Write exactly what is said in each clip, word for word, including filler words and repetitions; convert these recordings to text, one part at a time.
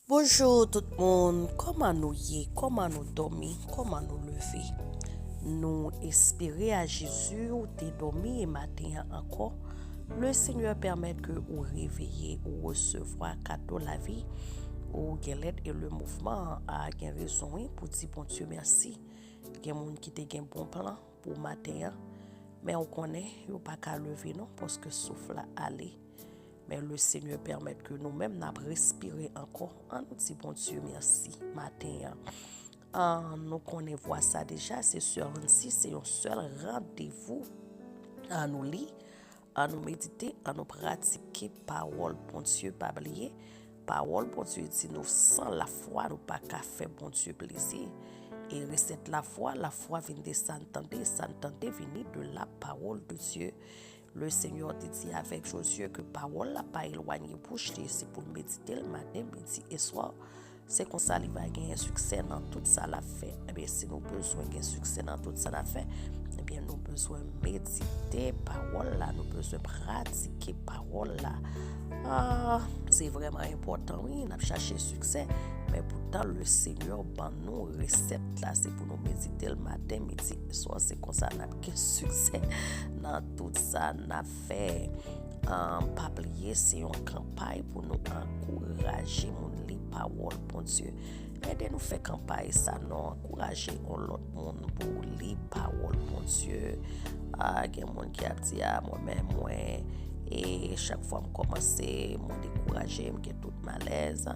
Bonjou tout moun, kòman nou ye? Kòman nou dòmi? Kòman nou leve? Nou espere a Jezi ou te dòmi e maten an ankò, le Senyè pèmèt ke ou reveye, ou resevwa kado lavi, ou gen lèt e le mouvman a gen rezon wi pou di Bondye mèsi. Gen moun ki te gen bon plan pou maten an, men ou konnen yo pa ka leve non paske souf la ale. Men le Senyè pèmèt ke nou menm n ap respire ankò. Ann nou di Bondye mèsi maten an. Ann nou konnen vwa sa deja, se sè Annsi, se yon sèl randevou. Ann nou li, ann nou medite, ann nou pratike pawòl Bondye. Pa bliye, pawòl Bondye di nou san lafwa nou pa ka fè Bondye plezi. E resèt lafwa, lafwa vin de sa n tande, sa n tande vini de la parole de Dieu. Le Senyè te di avèk Jozye ke pawòl la pa elwanye bouch li, se pou l medite l maten, midi e swa. Se konsa li va genyen siksè nan tout sa l ap fè. Ebyen, si nou bezwen gen siksè nan tout sa n ap fè, ebyen, nou bezwen medite pawòl la, nou bezwen pratike pawòl la. Ah, se vrèman enpòtan, wi, n ap chache siksè, men poutan, le Senyè ban nou resèt la, se pou nou medite l maten, midi e swa, se konsa n ap gen siksè nan tout sa n ap fè. Ahn, pa bliye, se yon kanpay pou nou ankouraje moun li pawòl Bondye. Ede nou fè kanpay sa non, ankouraje yon lòt moun pou li pawòl Bondye. Ah, gen moun ki ap di, ah, mwen menm, mwen, e chak fwa m kòmanse, mwen dekouraje, m gen tout malèz.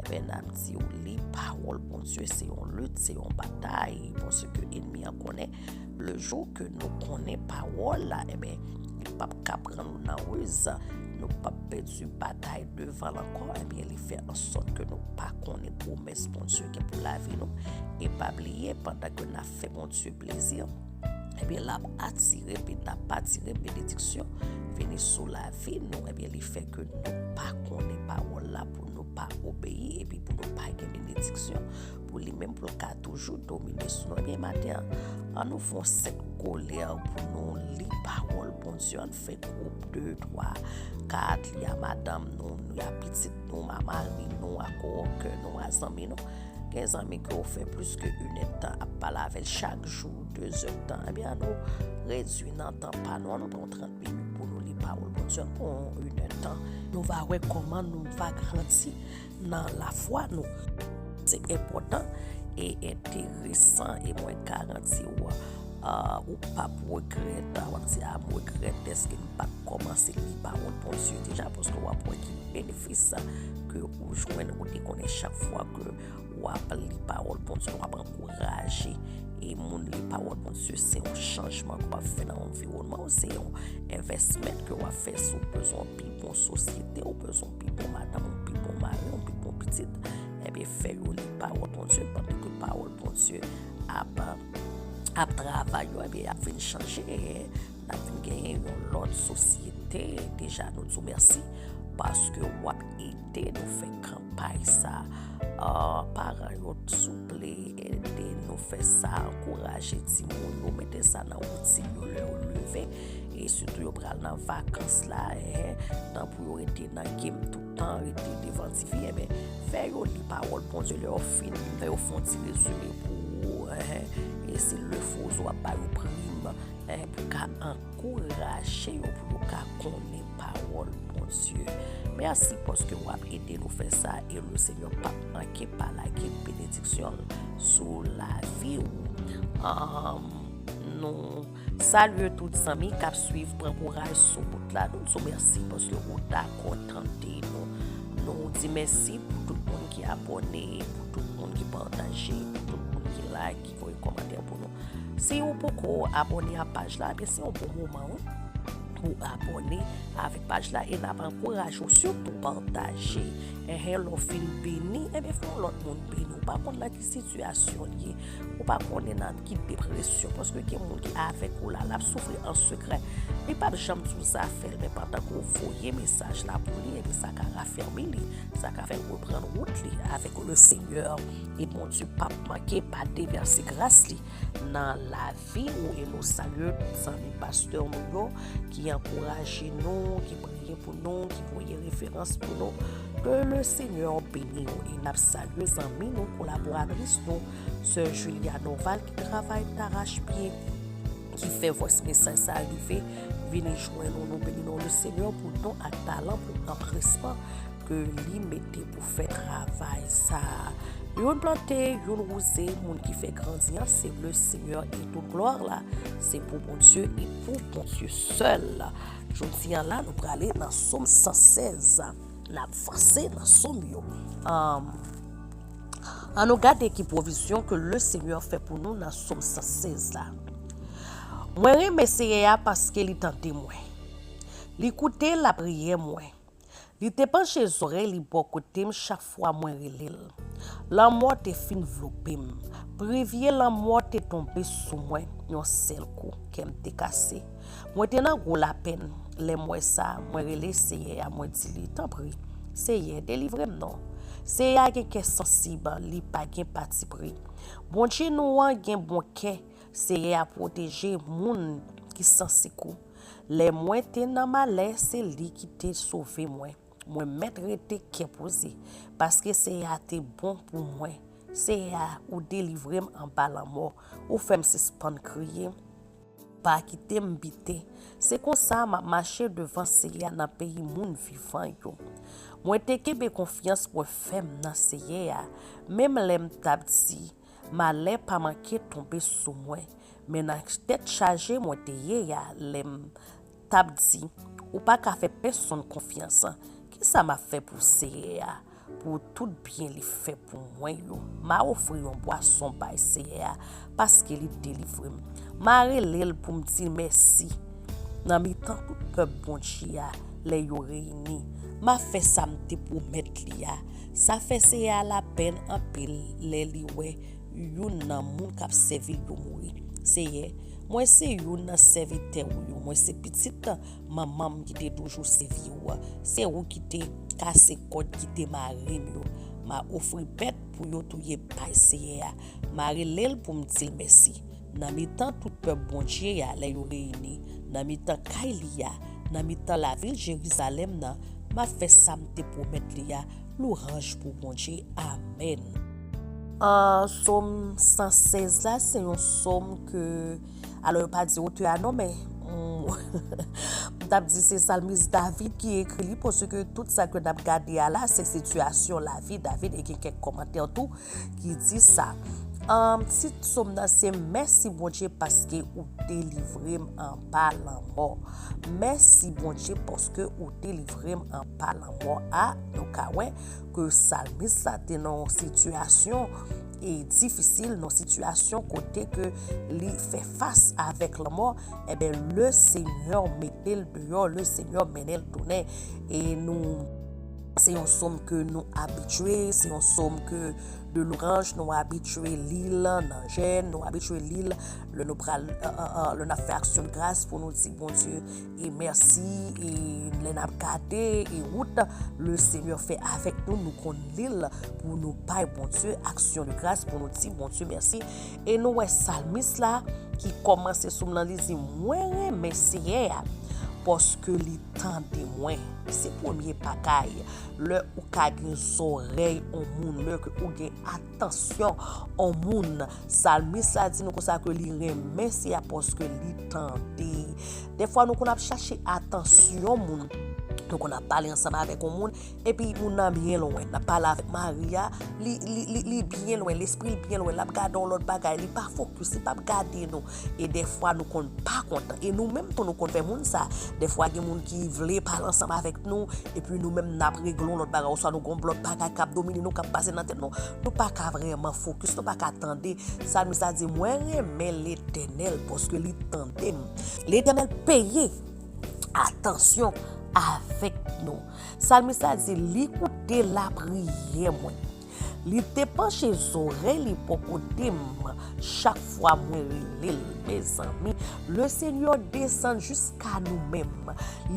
Ebyen, n ap di w, li pawòl Bondye, se yon lit, se yon batay, paske enmi an konnen, le jou ke nou konnen pawòl la, ebyen, li p ap ka pran nou nan riz, nou p ap pèdi batay devan l ankò, ebyen, li fè ansòt ke nou pa konnen pwomès Bondye gen pou lavi nou. E pa bliye, pandan ke n ap fè Bondye plezi, ebyen, l ap atire, epi n ap atire benediksyon vini sou lavi nou. Ebyen, li fè ke nou pa konnen pawòl la pou nou pa obeyi, epi pou nou pa gen benediksyon, pou li menm, pou l ka toujou domine sou nou. Ebyen, maten an, ann nou fè yon senk kolè pou nou li pawòl Bondye, ann fè gwoup de, twa, kat, li a madanm nou, li a pitit nou, a mari nou, a kowòkè nou, a zanmi nou. Gen zanmi ke w fè plis ke inèdtan ap pale avè l chak jou, dezèdtan. Ebyen, ann nou redui nan tan pa nou, ann nou pran trant minit pou nou li pawòl Bondye, ann pran yon inèdtan. Nou va wè kòman nou va grandi nan lafwa nou. Se enpòtan e enteresan, e mwen garanti w, ah, ou p ap regrèt, w ap di, ah, m regrèt dèske m pa t kòmanse li pawòl Bondye deja, paske w ap wè ki benefis ke ou jwenn, ou te konnen chak fwa ke w ap li pawòl Bondye, w ap ankouraje e moun li pawòl Bondye, se yon chanjman ke w ap fè nan anviwònman w, se yon envèsman ke w ap fè si w bezwen yon pi bon sosyete, ou bezwen yon pi bon madanm, yon pi bon mari, yon pi bon pitit. Ebyen, fè yo li pawòl Bondye, pandan ke pawòl Bondye ap, ap travay yo, ebyen, y ap vin chanje. N ap vin genyen yon lòt sosyete. Deja, nou di w mèsi paske w ap ede nou fè kanpay sa. Ah, paran yo, souple, ede nou fè sa, ankouraje timoun yo, mete sa nan woutin yo lè yo leve. E sitou yo pral nan vakans la, eh, tan pou yo rete nan game tout tan, rete devan T V, enben, fè yo li pawòl Bondye lè yo fin, fè yo fè yon ti rezime pou ou, eh, e se lefo w ap ba yo prim, eh, pou ka ankouraje yo, pou yo ka konnen pawòl Bondye. Mèsi paske w ap ede nou fè sa, e le Senyè p ap manke pa lage benediksyon l sou lavi w. Ahn, nou salye tout zanmi k ap swiv Pran Kouraj sou wout la. Nou di w mèsi paske ou dakò tande nou. Nou di mèsi pou tout moun ki abòne, pou tout moun ki pataje, pou tout moun ki like, ki voye kòmantè pou nou. Si ou poko abòne a paj la, ebyen se yon bon moman, wi, pou abòne avèk paj la e n ap ankouraje w sitou pataje. Enhen, lè w fin beni, ebyen fè yon lòt moun beni. Ou pa konn nan ki sitiyasyon l ye. Ou pa konnen nan ki depresyon, paske gen moun ki avèk ou la, l ap soufri an sekrè. Li p ap janm di w zafè l, men pandan ke w voye mesaj la pou li, ebyen sa ka rafèmi li, sa ka fè l reprann wout li avèk le Senyè. E Bondye p ap manke pa devèse gras li nan lavi ou. E nou salye tout zanmi pastè nou yo ki ankouraje nou, ki priye pou nou, ki voye referans pou nou. Ke le Senyè beni w e n ap salye zanmi nou, kolaboratris nou, sè Julia Norval ki travay darachpye, ki fè vwès mesaj sa a rive, vini jwenn nou. Nou beni non le Senyè pou don ak talan, pou anpresman ke li mete pou fè travay sa a. Youn plante, youn wouze, moun ki fè grandi an, se le Senyè e tout glwa la, se pou Bondye e pou Bondye sèl. Jodi a la, nou prale nan Sòm san sèz. N ap vanse nan Sòm yo. Ann nou gade ki pwovizyon ke le Senyè fè pou nou nan Sòm san sèz la. Mwen renmen Senyè a paske li tande mwen. Li koute lapriyè mwen. Li te panche zòrèy li bò kote m chak fwa mwen rele l. Lanmò te fin vlope m. Privye lanmò te tonbe sou mwen yon sèl kou. Kè m te kase. Mwen te nan gwo lapenn. Lè m wè sa, mwen rele Seyè a, mwen di li, tanpri, Seyè, delivre m non. Seyè a gen kè sansib, li pa gen patipri. Bondye nou an gen bon kè. Seyè a pwoteje moun ki san sekou. Lè mwen te nan malè, se li ki te sove mwen. Mwen mèt rete kè poze, paske Seyè a te bon pou mwen. Seyè a, ou delivre m anba lanmò, ou fè m sispann kriye. Pa kite m bite. Se konsa m ap mache devan Seyè a nan peyi moun vivan yo. Mwen te kenbe konfyans mwen fèm nan Seyè a, menm lè m t ap di, malè pa manke tonbe sou mwen. Men nan tèt chaje mwen te ye a, lè m t ap di, ou pa ka fè pèsonn konfyans. Kisa m ap fè pou Seyè a, pou tout byen li fè pou mwen yo? M a ofri yon bwason bay Seyè a, paske li delivre m. M a rele l pou m di l mèsi. Nan mitan tout pèp Bondye a, lè yo reyini, m a fè sa m te pwomèt li a. Sa fè Seyè a lapenn anpil lè li wè youn nan moun k ap sèvi l yo mouri. Seyè, mwen se youn nan sèvitè ou yo, mwen se pitit manman m ki te toujou sèvi w. Se ou ki te kase kòd ki te mare m yo. M a ofri bèt pou yo touye bay Seyè a. M a rele l pou m di l mèsi. Nan mitan tout pèp Bondye a, lè yo reyini, nan mitan kay li a, nan mitan lavil Jerizalèm nan, m a fè sa m te pwomèt li a. Lwanj pou Bondye. Amèn. An, Sòm san sèz la, se yon sòm ke, alò, yo pa di otè a non, men, mm, m t ap di se salmis David ki ekri li, paske tout sa ke n ap gade a la, se sitiyasyon lavi David, e gen kèk kòmantè tou ki di sa. Ann, tit sòm nan se Mèsi Bondye paske ou delivre m anba lanmò. Mèsi Bondye paske ou delivre m anba lanmò. A, nou ka wè ke salmis la te nan yon sitiyasyon e difisil, nan sitiyasyon kote ke li fè fas avèk lanmò. Ebyen, le Senyè mete l deyò, le Senyè mennen l tounen. E nou, se yon sòm ke nou abitye, se yon sòm ke de lwanj, nou abitye li l nan jèn, nou abitye li l lè nou pral, euh, euh, euh, lè n ap fè aksyon de gras pou nou di Bondye e mèsi, e lè n ap gade e wout le Senyè fè avèk nou, nou konn li l pou nou bay Bondye aksyon de gras, pou nou di Bondye mèsi. E nou wè salmis la ki kòmanse sòm nan, li di, mwen renmen Seyè a, paske li tande mwen. Se premye bagay. Lè ou ka gen zòrèy on moun, lè ke ou gen atansyon on moun, salmis la di nou konsa ke li renmen Seyè a paske li tande. Dèfwa nou konn ap chache atansyon moun. Nou konn ap pale ansanm avèk on moun, epi moun nan byen lwen. N ap pale avèk mari a, li, li, li, li byen lwen, lespri l byen lwen, l ap gade yon lòt bagay, li pa fokis, li p ap gade nou. E dèfwa nou konn pa kontan. E nou menm tou nou konn fè moun sa. Dèfwa gen moun ki vle pale ansanm avèk nou, epi nou menm n ap regle yon lòt bagay, oswa nou gen yon lòt bagay k ap domine nou, k ap pase nan tèt nou. Nou pa ka vrèman fokis, nou pa ka tande. Salmis la di, mwen renmen Letènèl, paske li tande m. Letènèl peye atansyon avèk nou. Salmis la di, li koute lapriyè mwen. Li te panche zòrèy li bò kote m chak fwa mwen rele l. Mezanmi, le Senyè desann jiska nou menm.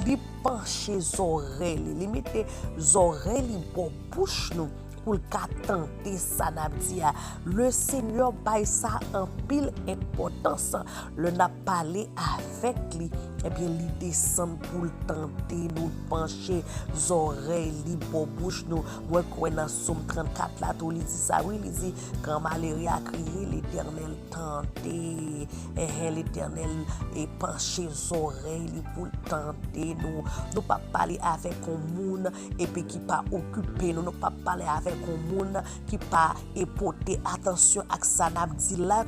Li panche zòrèy li, li mete zòrèy li bò bouch nou pou l ka tande sa n ap di a. Le Senyè bay sa anpil enpòtans. Lè n ap pale avèk li, Ebyen, li desann pou l tande nou, l panche zòrèy li bò bouch nou. Mwen kwè nan Sòm trannkat la tou, li di sa, wi, li di, kan malere a kriye, Letènèl tande. Enhen, Letènèl e panche zòrèy li pou l tande nou. Nou p ap pale avèk yon moun epi ki pa okipe nou. Nou p ap pale avèk yon moun ki pa e pote atansyon ak sa n ap di la.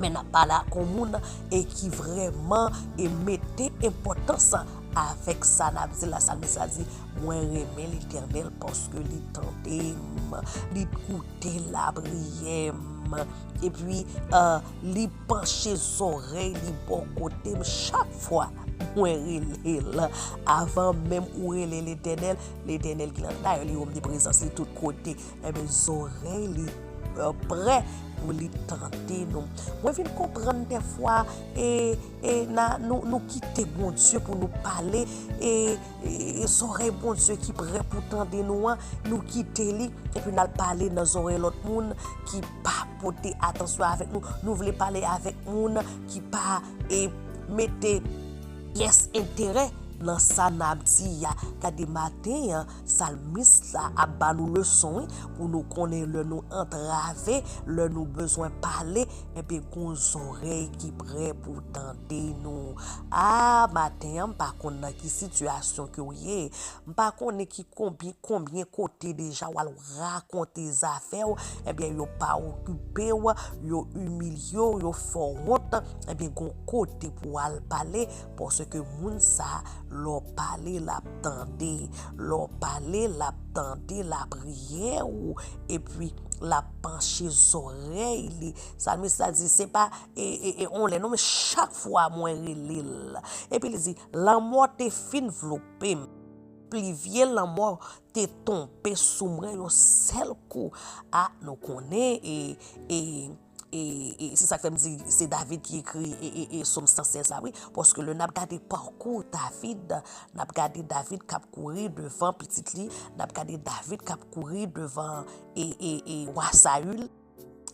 Men n ap pale ak yon moun e ki vrèman e mete enpòtans avèk sa n ap di la. Salmis la di, mwen renmen Letènèl paske li tande m, li koute lapriyè m. Epi, uh, li panche zòrèy li bò kote m chak fwa mwen rele l. Avan menm ou rele Letènèl, Letènèl ki la. Dayè, li omniprezans, li tout kote. Enben, zòrèy li, uh, prè pou li tande nou. Mwen vin konprann dèfwa, e, e na, nou, nou kite Bondye pou nou pale, e, e, e zòrèy Bondye ki prè pou tande nou an, nou kite li, epi n al pale nan zòrèy lòt moun ki pa pote atansyon avèk nou. Nou vle pale avèk moun ki pa e mete pyès enterè nan sa n ap di a. Gade maten an, salmis la ap ba nou leson, wi, pou nou konnen lè nou antrave, lè nou bezwen pale, enben gon zòrèy ki prè pou tande nou. A, maten an, m pa konn nan ki sitiyasyon ke w ye, m pa konnen ki konbyen, konbyen kote deja w al rakonte zafè w, ebyen yo pa okipe w, yo imilye w, yo fè w wont, ebyen gon kote pou w al pale, paske moun sa, lè w pale, l ap tande, lè w pale, l ap tande lapriyè w, epi l ap panche zòrèy li. Salmis la di, se pa e, e, e on lè non, men chak fwa mwen rele l. Epi li di, lanmò te fin vlope m. Pli vye lanmò te tonbe sou mwen yon sèl kou. A, nou konnen, e, e, e, e se sa k fè m di se David ki ekri e, e, e Sòm san sèz la, wi. Paske lè n ap gade pakou David, n ap gade David k ap kouri devan pitit li, n ap gade David k ap kouri devan e, e, e wa Sayil.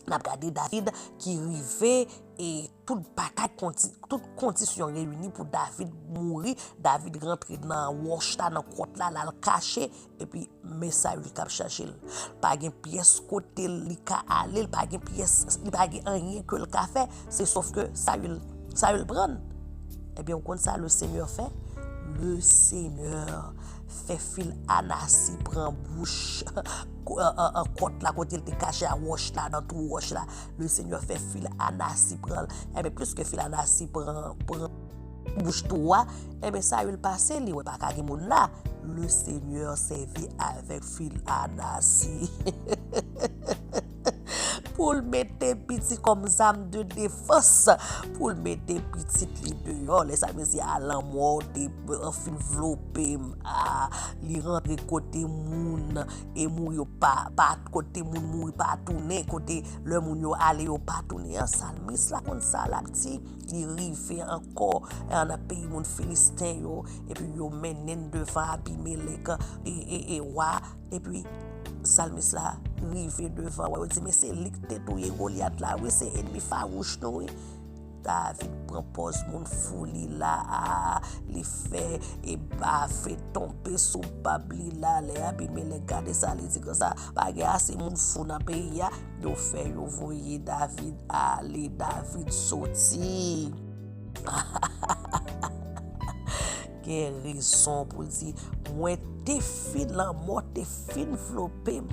N ap gade David ki rive e tout bagay, kondi-, tout kondisyon reyini pou David mouri. David rantre nan wòch la, nan gwòt la, l al kache, epi men Sayil k ap chache l. Pa gen pyès kote li ka ale, li pa gen pyès, li pa gen anyen ke l ka fè, se sòf ke Sayil, Sayil pran l. Ebyen, ou konn sa Lesenyè fè? Lesenyè fè fil anasi pran bouch, ko-, an, an, an gwòt la, kote l te kache a wòch la, nan twou wòch la. Lesenyè fè fil anasi pran l. Enben, pliske fil anasi pran, pran bouch twou a, enben, Sayil pase, li wè pa ka gen moun la. Lesenyè sèvi avèk fil anasi. Pou l mete pitit kòm zam de defans, pou l mete pitit li deyò. Lè sa mesye a, lanmò te fin vlope m. A, li rantre kote moun e mouri yo pa, pa, kote moun mouri pa tounen, kote lè moun yo ale yo pa tounen an. Salmis la konn sa l ap di, li rive ankò, e, nan peyi moun Filisten yo, epi yo mennen l devan Abimelèk, e, e, e wa. Epi, salmis la rive devan wa, yo di, men se li k te touye Golyat la, wi, se ènmi fawouch nou, wi. David pran pòz moun fou li la a, li fè e bave tonbe sou bab li la, lè Abimelèk gade sa, li di konsa, pa gen ase moun fou nan peyi a, yo fè yo voye David ale, David soti. Gen rezon pou l di, mwen te fin, lanmò te fin vlope m.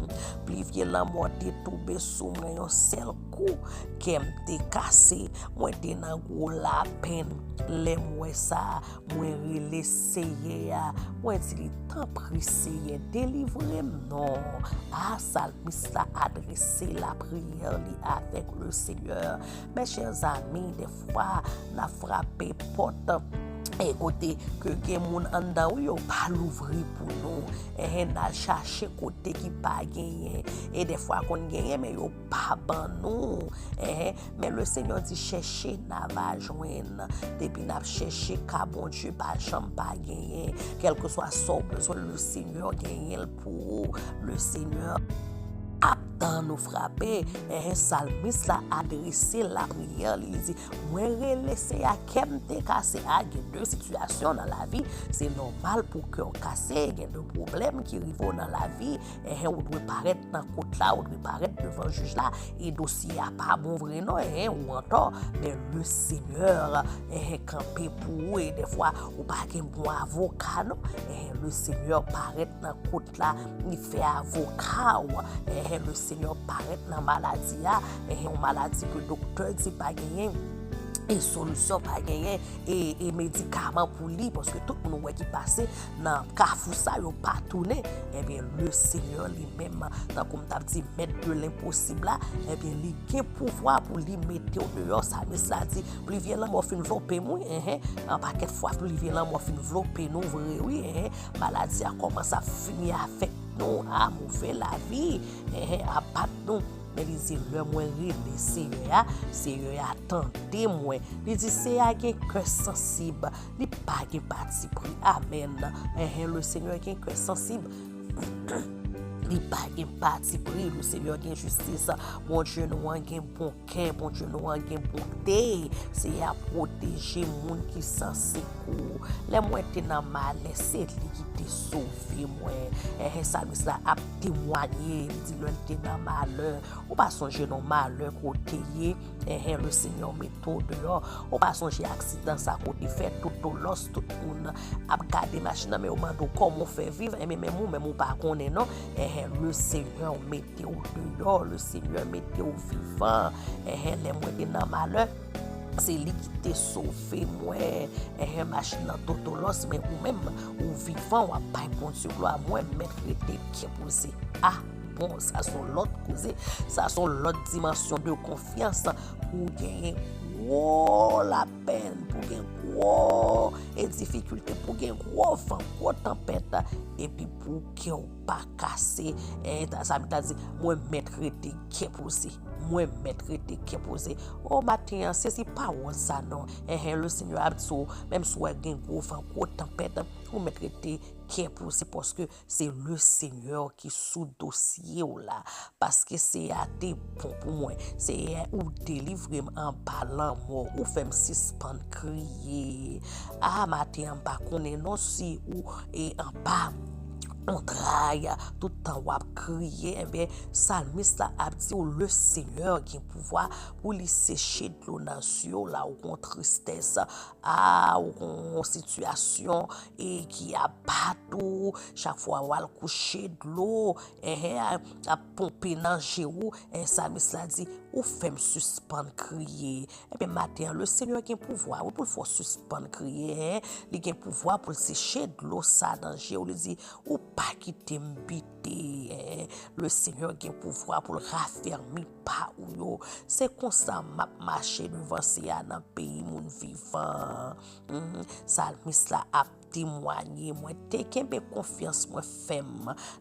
Pli vye lanmò te tonbe sou mwen yon sèl kou. Kè m te kase, mwen te nan gwo lapenn. Lè m wè sa, mwen rele Seyè a. Mwen di li, tanpri, Seyè, delivre m non. A, salmis la adrese lapriyè li avèk Lesenyè. Mes chers amis, dèfwa, n ap frape pòt, e kote ke gen moun anndan, wi, yo pa louvri pou nou. Enhen, n al chache kote ki pa genyen. E dèfwa konn genyen, men yo pa ban nou. Enhen, men Lesenyè di, chèche, n a va jwenn. Depi n ap chèche ka Bondye, pa janm pa genyen. Kèlkeswa sa w bezwen, Lesenyè genyen l pou ou. Lesenyè ap Kan nou frape, enhen, salmis la adrese lapriyè li, li di, mwen rele Seyè, kè m te kase. A, gen de sitiyasyon nan lavi, se nòmal pou kè w kase, gen de pwoblèm ki rive w nan lavi, enhen, ou dwe parèt nan kot la, ou dwe parèt devan jij la, e dosye a pa bon vre non, enhen, ou antò, men le Senyè, enhen, kanpe pou ou, e dèfwa, ou pa gen bon avoka non, enhen, le Senyè parèt nan kot la, li fè avoka w, enhen, le Senyè parèt nan maladi a, enhen, yon maladi ke doktè di pa genyen, e solisyon pa genyen, e, e medikaman pou li, paske tout moun wè ki pase nan kafou sa yo pa tounen, ebyen, le Senyè li menm, tankou m t ap di, mèt de lenposib la, ebyen, li gen pouvwa pou li mete w deyò, salmis la di, plivye lanmò fin vlope m, wi, enhen, an pakèt fwa, plivye lanmò fin vlope nou vre, wi, enhen, maladi a kòmanse ap fini avèk nou, a, move lavi, enhen, ap bat nou. Men li di, lè mwen rele Seyè a, Seyè a tande mwen. Li di, Seyè a gen kè sansib, li pa gen patipri. Amèn. Enhen, le Senyè gen kè sansib. Li pa gen patipri, le Senyè gen jistis. Bondye nou an gen bon kè, Bondye nou an gen bonte. Seyè a pwoteje moun ki san sekou. Lè mwen te nan malè, se li ki te sove mwen. Enhen, salmis la ap temwanye, li di lè l te nan malè. Ou pa sonje non malè kote ye, enhen, le Senyè mete w deyò. Ou pa sonje aksidan sa kote fèt, tout lòs, tout moun ap gade machin nan, men yo mande w kòman w fè viv, enben menm ou menm ou pa konnen non, enhen, le Senyè mete w deyò, le Senyè mete w vivan, enhen, lè mwen te nan malè, se li ki te sove mwen, enhen, machin nan totalòs, men ou menm, ou vivan, w ap bay Bondye glwa, mwen mèt rete kè poze. A, bon, sa se yon lòt koze, sa se yon lòt dimansyon de konfyans pou w genyen gwo lapèn, pou w gen gwo e difikilte, pou w gen gwo van, gwo tanpèt, epi pou kè w pa kase. E, ta, sa vle di, mwen mèt rete kè poze. Mwen mèt rete kè poze. O maten an, sezi pawòl sa non. Enhen, le Senyè ap di w, menm si w wè gen gwo van, gwo tanpèt, ou mèt rete kè poze, paske se le Senyè ki sou dosye w la. Paske Seyè a te bon pou mwen. Seyè, ou delivre m anba lanmò. Ou fè m sispann kriye. A, maten an, m pa konnen non si ou e anba yon tray, tout tan w ap kriye, enben, salmis la ap di w, le Senyè gen pouvwa pou li seche dlo nan zye w la, ou gon tristès, a, ou gon sitiyasyon e ki ap bat ou, chak fwa w al kouche dlo, enhen, ap ponpe nan je w, enhen, salmis la di, ou fè m sispann kriye. Ebyen, maten an, le Senyè gen pouvwa, wi, pou l fè w sispann kriye, enhen, li gen pouvwa pou l seche dlo sa nan je w, li di, ou pa kite m bite, enhen, le Senyè gen pouvwa pou l rafèmi pa ou yo. Se konsa m ap mache devan Seyè a nan peyi moun vivan. Mhm. Salmis la ap temwanye, mwen te kenbe konfyans mwen fèm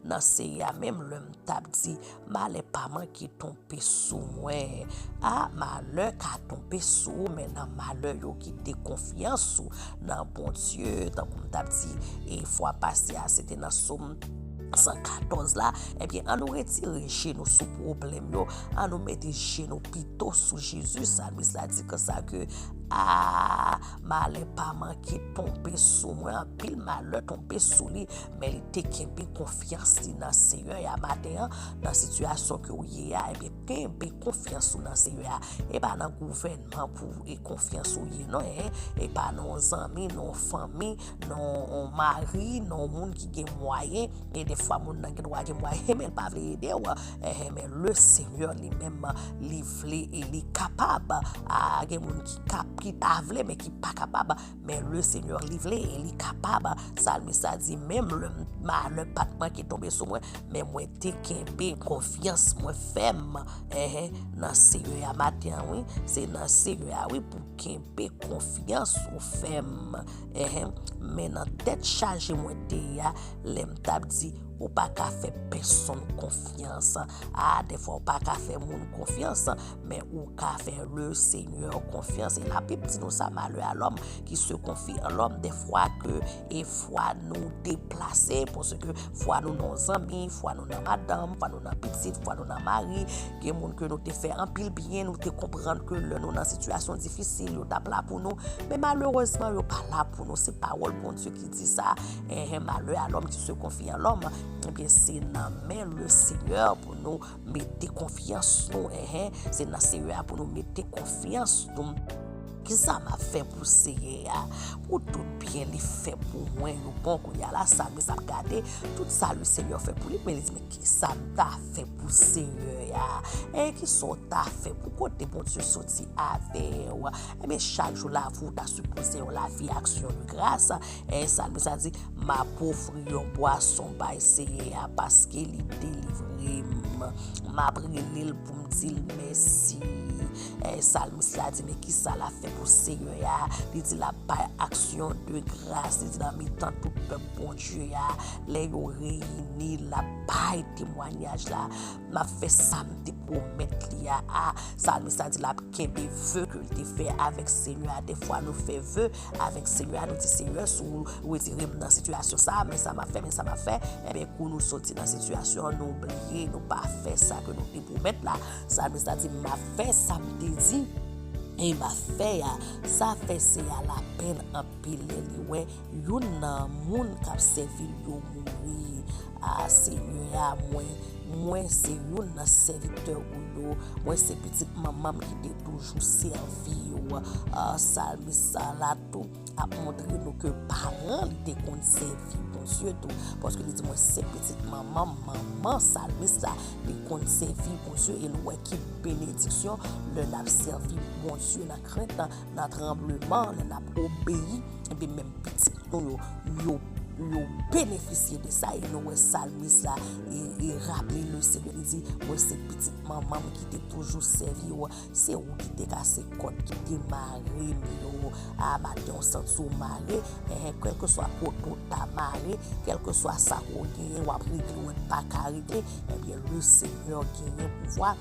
nan Seyè a, menm lè m t ap di, malè pa manke tonbe sou mwen. A, malè ka tonbe sou ou, men nan malè yo kite konfyans ou nan Bondye, tankou m t ap di, e fwa pase a, se te nan Sòm san katòz la, ebyen, ann nou retire je nou sou pwoblèm yo, ann nou mete je nou pito sou Jezi. Salmis la di konsa ke, a, malè pa manke tonbe sou mwen, anpil malè tonbe sou li, men li te kenbe konfyans li nan Seyè a. Maten an, nan sitiyasyon ke w ye a, ebyen, kenbe konfyans ou nan Seyè a. E pa nan gouvènman pou e konfyans ou ye, non, enhen. E pa nan yon zanmi, nan yon fanmi, nan yon mari, nan yon moun ki gen mwayen. E defwa, moun nan gen dwa gen mwayen, men l pa vle ede w. Enhen, men le Senyè li menm, li vle e li kapab. A, gen moun ki kap, ki ta vle, men ki pa kapab. Men le Senyè li vle e li kapab. Salmis la di, menm lè malè pa t manke tonbe sou mwen, men mwen te kenbe konfyans mwen fèm, enhen, nan Seyè a. Maten an, wi, se nan Seyè a, wi, pou kenbe konfyans ou fèm, enhen. Men nan tèt chaje mwen te ye a, lè m t ap di, Ou pa ka fè pèsonn konfyans. A, dèfwa ou pa ka fè moun konfyans, men ou ka fè le Seigneur konfyans. E Labib di nou sa, malheur à l'homme qui se confie en l'homme. Dèfwa ke e fwa nou deplase, paske fwa nou nan zanmi, fwa nou nan madanm, fwa nou nan pitit, fwa nou nan mari, gen moun ke nou te fè anpil byen, nou te konprann ke lè nou nan sitiyasyon difisil, yo t ap la pou nou. Men malerezman, yo pa la pou nou. Se pawòl Bondye ki di sa. Enhen, malheur à l'homme qui se confie en l'homme. Ebyen, se nan men le Seigneur pou nou mete konfyans nou. Enhen, se nan Seyè a pou nou mete konfyans nou. Kisa m ap fè pou Seyè a? Pou tout byen li fè pou mwen yo bon, kounye a la, salmis ap gade tout sa le Seigneur fè pou li, men li di, men kisa m ta fè pou Seyè a? E kisa w ta fè pou kote Bondye soti avè w? Ebyen, chak jou lavi w ta sipoze yon lavi aksyon de gras. E salmis la di, m ap ofri yon bwason bay Seyè a paske li delivre m. M ap rele l pou m di l mèsi. E salmis la di, men kisa l ap fè pou Seyè a? Li di l ap bay aksyon de gras. Li di nan mitan tout pèp Bondye a, lè yo reyini, l ap bay temwayaj la. M ap fè sa m te pwomèt li a. A, salmis la di l ap kenbe ve ke l te fè avèk Seyè a. Dèfwa nou fè ve avèk Seyè a, nou di, Seyè, si w retire m nan sitiyasyon sa a, men sa m ap fè, men sa m ap fè. Ebyen, kou nou soti nan sitiyasyon, nou bliye, nou pa fè sa ke nou te pwomèt la. Salmis la di, m ap fè sa m te di, e m ap fè a. Sa fè Seyè a lapenn anpil lè li wè youn nan moun k ap sèvi l yo mouri. A, Seyè a, mwen, mwen se youn nan sèvitè ou yo. Mwen se pitit manman m ki te toujou sèvi w. A, salmis la tou ap montre nou ke paran li te konn sèvi Bondye tou. Paske li di, mwen se pitit manman m, manman salmis la, li konn sèvi Bondye. E nou wè ki benediksyon lè n ap sèvi Bondye nan krent, nan tranbleman, lè n ap obeyi, epi menm pitit nou yo, yo, yo benefisye de sa. E nou wè salmis la, e, e raple le Seyè, li di, mwen se pitit manman m ki te toujou sèvi w. Se ou ki te kase kòd ki te mare m yo. A, maten w santi w mare, enhen, kèlkeswa kote w ta mare, kèlkeswa sa ke w genyen, w ap regle, w pa ka regle, ebyen, le Seyè genyen pouvwa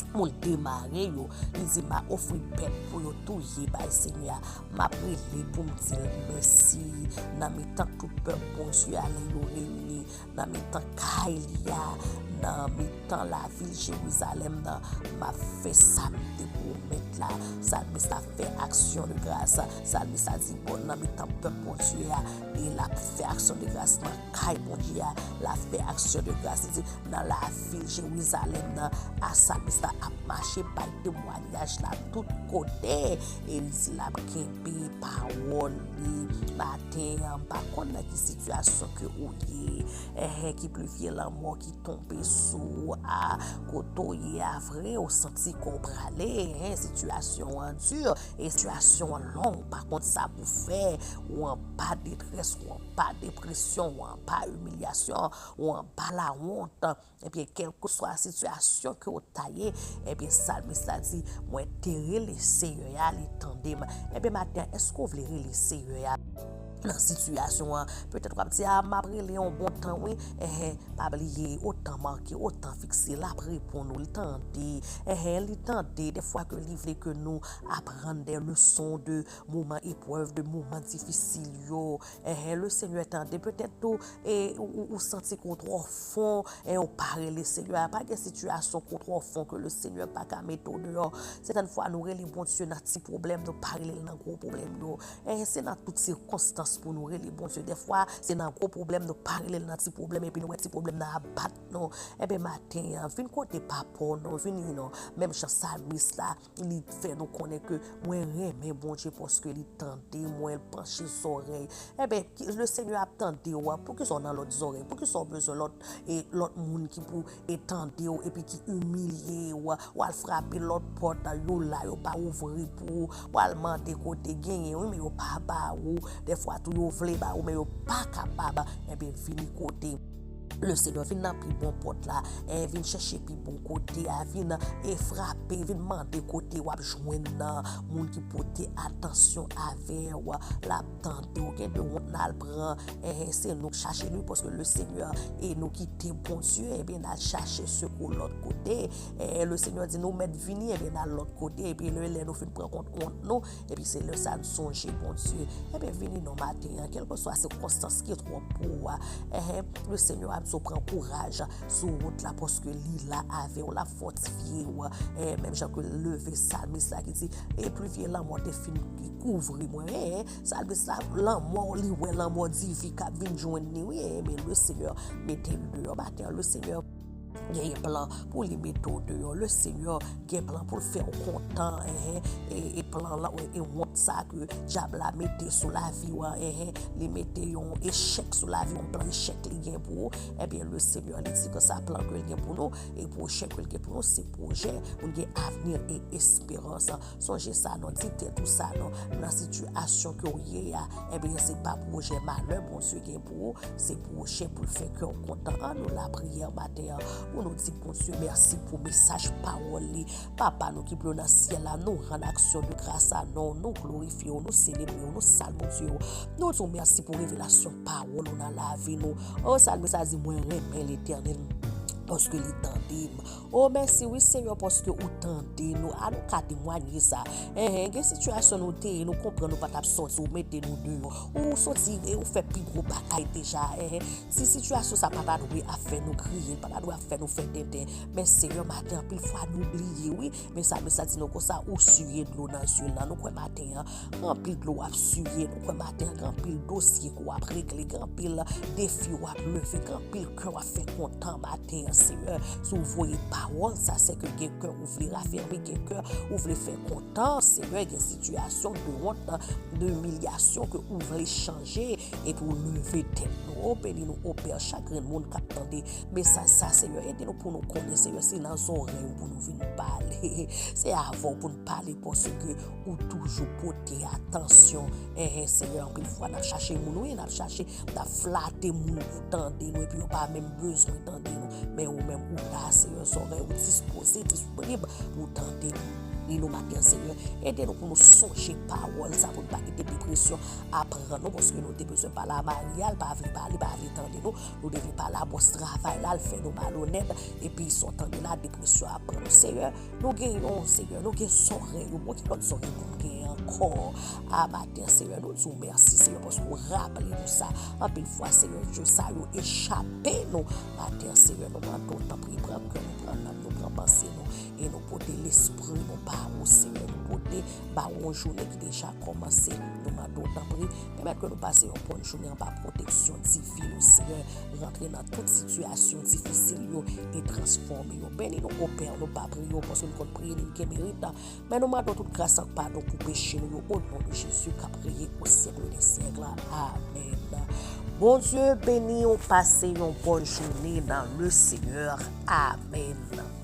pou l demare yo. Li di, m a ofri bèt pou yo touye bay Seyè a. M ap rele pou m di l mèsi. Nan mitan tout pèp Bondye a, lè yo reyini, nan mitan kay li a, nan mitan lavil Jerizalèm nan, m ap fè sa m te pwomèt la. Salmis la fè aksyon de gras. Salmis la di, bon, nan mitan pèp Bondye a, e l ap fè aksyon de gras nan kay Bondye a, l ap fè aksyon de gras. Li di, nan lavil Jerizalèm nan, a, salmis la ap mache bay temwayaj la tout kote, e li di l ap kenbe pawòl li. Maten an, m pa konn nan ki sitiyasyon ke ou ye, enhen, ki plivye lanmò ki tonbe sou ou a, kote w ye a vre, ou santi kò w prale, enhen, sitiyasyon an di, e sitiyasyon an long, ou pa konn sa pou fè, ou anba detrès, ou anba depresyon, ou anba imilyasyon, ou anba lawont. Ebyen, kèlkeswa sitiyasyon ke w ta ye, ebyen, salmis la di, mwen te rele Seyè a, li tande m. Ebyen, maten an, èske w vle rele Seyè a nan sitiyasyon an? Petèt w ap di, a, m ap rele yon bon tan, wi. Enhen, pa bliye, otan make, otan fikse, l ap reponn ou, li tande. Enhen, li tande. Dèfwa ke li vle ke nou aprann de leson de moman eprèv, de moman difisil yo. Enhen, le Seyè tande. Petèt tou, e, ou, ou, ou santi ke w twò fon, e, ou pa rele Seyè a. Pa gen sitiyasyon ke w twò fon ke le Seyè pa ka mete w deyò. Sètèn fwa, nou rele Bondye nan ti pwoblèm, nou pa rele l nan gwo pwoblèm yo. E, se nan tout sikonstans pou nou rele Bondye. Dèfwa, se nan gwo pwoblèm, nou pa rele l nan ti pwoblèm, epi nou wè ti pwoblèm nan ap bat nou. Ebyen, maten an, vin kote papa w non, vini non. Menm jan salmis la, li fè nou konnen ke mwen renmen Bondye paske li tande mwen, l panche zòrèy. Enben, ki- le Seyè ap tande w, poukisa w nan lòt zòrèy? Poukisa w bezwen lòt, e, lòt moun ki pou, e, tande w epi ki imilye w? W al frape lòt pòt, yo la, yo pa ouvri pou ou. W al mande kote genyen, wi, men yo pa ba ou. Dèfwa tou, yo vle ba ou, men yo pa kapab. Enben, vini kote Lesenyè, vin nan pi bon pòt la, eh, vin chèche pi bon kote a, vin, eh, frape, vin mande kote w ap jwenn nan moun ki pote atansyon avè w, l ap tande w. Gen de wont n al pran, eh, se nou k chache li, paske Lesenyè, e nou kite Bondye, ebyen, n al chache sekou lòt kote. Eh, Lesenyè di nou mèt vini, ebyen, n al lòt kote, epi lè, lè nou fin pran kont wont nou, epi se lè sa n sonje Bondye. Ebyen, vini non maten an, kèlkeswa sikonstans ki twòp pou ou a. Enhen, Lesenyè ap di w pran kouraj sou wout la, paske li la avè w, l ap fòtifye w. Eh, menm jan ke leve salmis la ki di, e pli vye lanmò te fin kouvri mwen. Enhen, salmis la, lanmò, li wè lanmò divi k ap vin jwenn li, wi. Enhen, men Lesenyè mete l deyò maten an. Lesenyè gen plan pou li mete w deyò. Lesenyè gen plan pou l fè w kontan, enhen, e, e plan la, e, e wont sa ke dyab la mete sou lavi w an, enhen, li mete yon echèk sou lavi w, yon plan echèk li gen pou ou, ebyen, Lesenyè, li di ke sa plan ke l gen pou nou, e pwojè ke l gen pou nou, se pwojè pou n gen avni e esperans. Sonje sa non, di tèt ou sa non, nan sitiyasyon ke w ye a, ebyen, se pa pwojè malè Bondye gen pou ou, se pwojè pou l fè kè w kontan. An nou lapriyè maten an, pou nou di Bondye mèsi pou mesaj pawòl li. Papa nou ki pi wo nan syèl la, nou rann aksyon de gras a non w, nou glorifye w, nou selebre w, nou salmodye w. Nou di w mèsi pou revelasyon pawòl ou nan lavi nou. O, salmis la di, mwen renmen Letènèl, paske li tande m. O, mèsi wi, Senyè, paske ou tande nou. A nou ka temwanye sa. Enhen, gen sitiyasyon nou te ye, nou konprann nou pa t ap sòti, ou mete nou deyò. Ou sòti e ou fè pi gwo bagay deja. Enhen, si sitiyasyon sa pa ta dwe ap fè nou kriye, pa ta dwe ap fè nou fè tenten. Men Senyè, maten, anpil fwa nou bliye, wi. Men salmis la di nou konsa, ou siye dlo nan zye l lan. Nou kwè maten an, gen anpil dlo w ap siye. Nou kwè maten an, gen anpil dosye ke w ap regle, gen anpil defi w ap leve, gen anpil kè w ap fè kontan maten an, Senyè. Si w voye pawòl sa, se ke gen kè ou vle rafèmi, gen kè ou vle fè kontan, Senyè. Gen sitiyasyon de wont, de imilyasyon ke ou vle chanje, epi w leve tèt nou. O, beni nou, o Pè, chak grenn moun k ap tande mesaj sa, Senyè. Ede nou pou nou konnen, Senyè, se nan zòrèy ou pou nou vin pale. Se avè w pou n pale, paske ou toujou pote atansyon. Enhen, Senyè, anpil fwa n ap chache moun, wi, n ap chache, n ap flate moun pou tande nou, epi yo pa menm bezwen tande nou. Men ou menm, ou la, Senyè, zòrèy ou dispoze, disponib pou tande nou. Li nou maten, Senyè, ede nou pou nou sonje pawòl sa, pou n pa kite depresyon ap pran nou, paske nou te bezwen pale a mari a, l pa vle pale, pa vle tande nou. Nou te vle pale a bòs travay la, l fè nou malonèt, epi sa w tande la, depresyon ap pran nou. Senyè, nou gen yon, Senyè, nou gen zòrèy, ou bon, ki lòt zòrèy pou n gen ankò? A maten, Senyè, nou di w mèsi, Senyè, paske w raple nou sa. Anpil fwa, Senyè Dye, sa yo echape nou. Maten, Senyè, nou mande w, tanpri, pran kè nou, pran nanm nou, pran panse nou, e nou pote lespri nou ba ou, Senyè, nou pote ba ou yon jounen ki deja kòmanse. Nou mande w, tanpri, pèmèt ke nou pase yon bòn jounen anba pwoteksyon diven ou, Senyè. Rantre nan tout sitiyasyon difisil yo e transfòme yo. Beni nou, o Pè, nou pa priye w paske nou konn priye li, li gen merit, men nou mande w tout gras ak padon pou peche nou yo, o non de Jezi k ap reye o syèk dè syèk la. Amèn. Bondye beni w, pase yon bòn jounen nan Lesenyè. Amèn.